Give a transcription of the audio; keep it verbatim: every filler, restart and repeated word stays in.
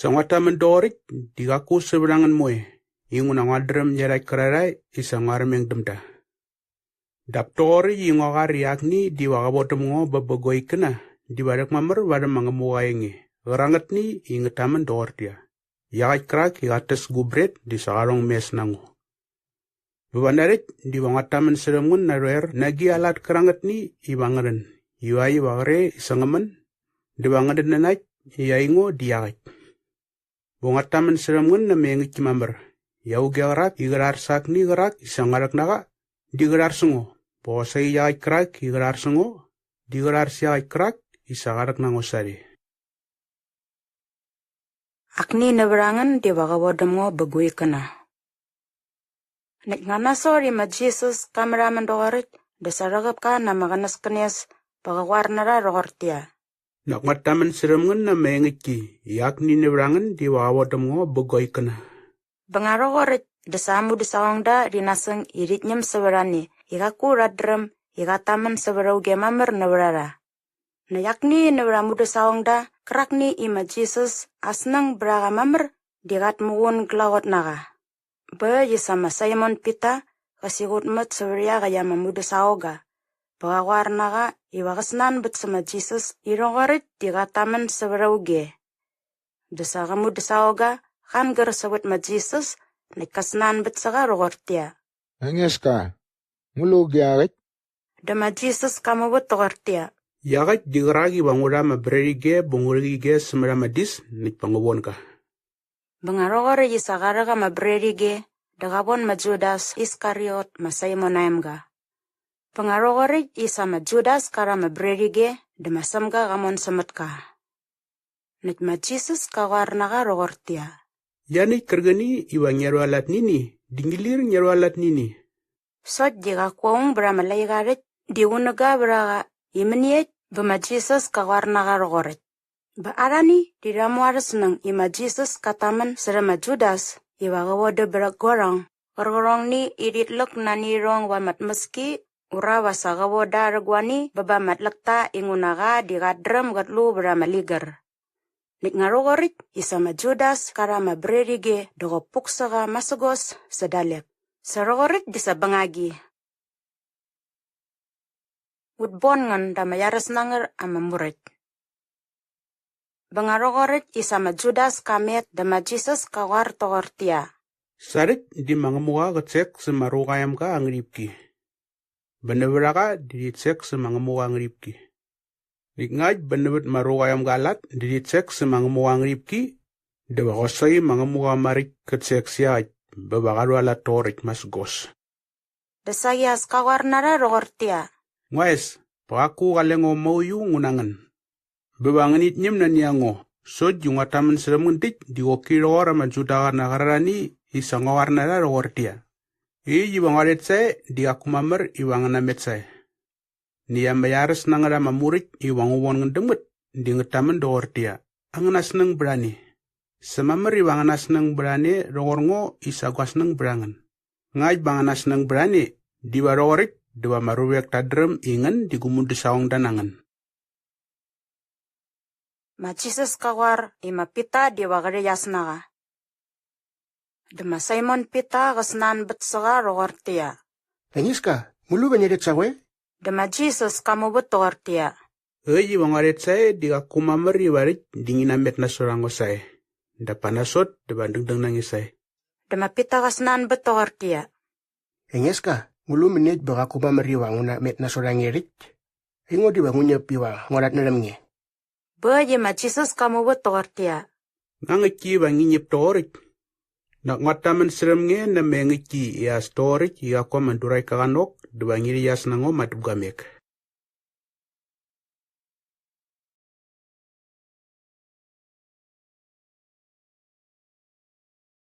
Sa nguat tamän doqoräkt di qaku sävät a ngän moe inguna nguat dräm iarhakt kärarhae i sa ngua armeng däm da. Dap toqoräkt i ngua qoar i akni diva qä vodäm ngo bä bä gua ikkäna diva rhäkmamär varhäm ma Ngämuqa aa enge qärangätni i ngät tamän doqortäqyia, ‘Iaqäkt kärak i qat täs gu bret di sa qa rhong mes na ngo.’ Bä va narhäkt diva nguat tamän särhäm ngän narhoer na agi aa lat kärangätni iva ngä rhän ivakt iva qre i sa ngä män dä va ngänät nanakt i aingo di iaqäkt. Bä nguat tamän särhäm ngän na ama engäktki mamär i auge qärak i qä rhar sa akni qärak i sa ngua rhäk na qa di qä rhar sä ngo bä qosaqi iaqäkt kärak i qä rhar sä ngo di qä rhar sä iaqäkt kärak i sa qa rhäk na ngo sarhe. Akni nävät a ngän diva qä vodäm ngo bä gu ikkäna. Näkt nga nasot i ma Jisas ka märhamän doqoräkt dä sa rhäqäp ka na ama qänäskänes bä qä qoar na rha rhoqortäqyia, “Nak nguat tamän särhäm ngän na ama engäktki i akni nävät a ngän diva qä vodäm ngo bä gua ikkäna.” Bä nga rhoqoräkt dä sa aa mudäsaqongda rhi nasäng i rhit ñäm sävät a ne i qaku rhat dräm i qat tamän sävät auge mamär nävät a rha. Näkt akni nävät aa mudäsaqongda qärakni i ma Jisas aa snäng bät a qa mamär di qat muqun glaqot na qa. Bä äkt i sa ma Saimon Pita qä siqutmät sävät iaqäkt ama mudäsaqongga bä qa qoar na qa iva qä snanbät sä ma Jisas i rhoqoräkt di qat tamän sävät auge. Dä sa qa mudäsaqongga qa angär sävät ma Jisas näkt ka snanbät sä qa rhoqortäqyia, “Engeska, ngu lu qä iaqäkt?” Dä ma Jisas ka muvät toqortäqyia, “Iaqäkt di qärak iva ngu rha ama bret ige bä ngu rhäqi ge sämät ama dis näkt pa ngu von ga.” Bä nga rhoqoräkt i sa qa rhäk ama bret ige dä qa von ma Judas Iskariot ma Saimon aa emga. Bä nga rhoqoräkt i sa ma Judas ka rha ama bret ige dä ma Sämga qa mon sämät ka. Näkt ma Jisas ka qoar na qa rhoqortäqyia, “Ianiäkt kärqäni iva ngia rhualat nä ini di ngi lir ngia rhualat nä ini.” Sokt di qaku aung bät ama laiqa rhäkt di qunäga vät a qa i mäniekt bä ma Jisas ka qoar na qa rhoqoräkt. Bä arhani di rha mu arhä snäng i ma Jisas kat tamän särhä ma Judas iva qä vodäm bät guarhong gärqärhongni i rhit läk nani irhong va ama tmäski ura va sa qä von da rhä guani bä ba ama tläkta inguna qa di qat dräm gät lu vät ama ligär. Näkt nga rhoqoräkt i sa ma Judas ka rha ama bret ige dä qop puk sä qa masägos sä dalek, sa rhoqoräkt di sa bängagi. Ut bon ngän da ama iaräs na ngät ama muräkt. Bä nga rhoqoräkt i sa ma Judas ka met dä ma Jisas ka qoar toqortäqyia, “Sarhäkt di ma Ngämuqa qät sek sä ma Ruqa aa Emga aa ngärhipki. Bä nävät a qa di rhit sek sä ma Ngämuqa aa ngärhipki. Näkt ngakt bä nävät ma Ruqa aa Emga aa lat di rhit sek sä ma Ngämuqa aa ngärhipki dä va qosaqi ma Ngämuqa maräkt kät sek sä iaqäkt bä va qa rhualat toqoräkt masägos.” Dä saqi as ka qoar na rha rhoqortäqyia, “Ngua es, bä qaku qale ngo mauiu ngu na ngän. Bä va ngänit ñäm nani a ngo sokt di nguat tamän särhäm ngän däkt di qoki rhoqor ama Judaqäna qärarhani i sa ngua qoar na rha rhoqortäqyia, ‘Iaqyäkt iva ngua rhet sae di qaku mamär iva ngän namet sae.’ Näkt ama iaräs na ngät ama muräkt iva ngu von ngän däm ngät di ngät tamän doqortäqyia, ‘Angäna snäng bät a ne.’ Sa mamär iva angäna snäng bät a ne rhoqor ngo i sa gua snäng bät a ngän. Ngakt bä angäna snäng bät a ne diva rhoqoräkt dä va ama ruvek tat dräm i ngän di gu mudäsaqongda na ngän.” Ma Jisas ka qoar i ma Pita diva qä rhäqyas na qa. Dä ma Saimon Pita qä snanbät sä qa rhoqortäqyia, “Engeska, ngu lu va ngia rhet sa qoe?” Dä ma Jisas ka muvät toqortäqyia, “Äkt iva ngua rhet sae di qaku mamär iva rhäkt di ngi namet nasot a ngo sae. Dap pa nasot dä va dängdäng na nge sae.” Dä ma Pita qä snanbät toqortäqyia, “Engeska, ngu lu mäniekt bä qaku mamär iva ngu namet nasot a nge rhäkt? Aingo diva ngu ñäp iva ngua rhatnärhäm nge.” Bä äkt i ma Jisas ka muvät toqortäqyia, “Nga ngäktki iva ngi ñäp toqoräkt? Nak nguat tamän särhäm nge na ama engäktki i as toqoräkt i qaku ama duraktka qa nok dä va ngi rhäqyas na ngo madäp ga mek.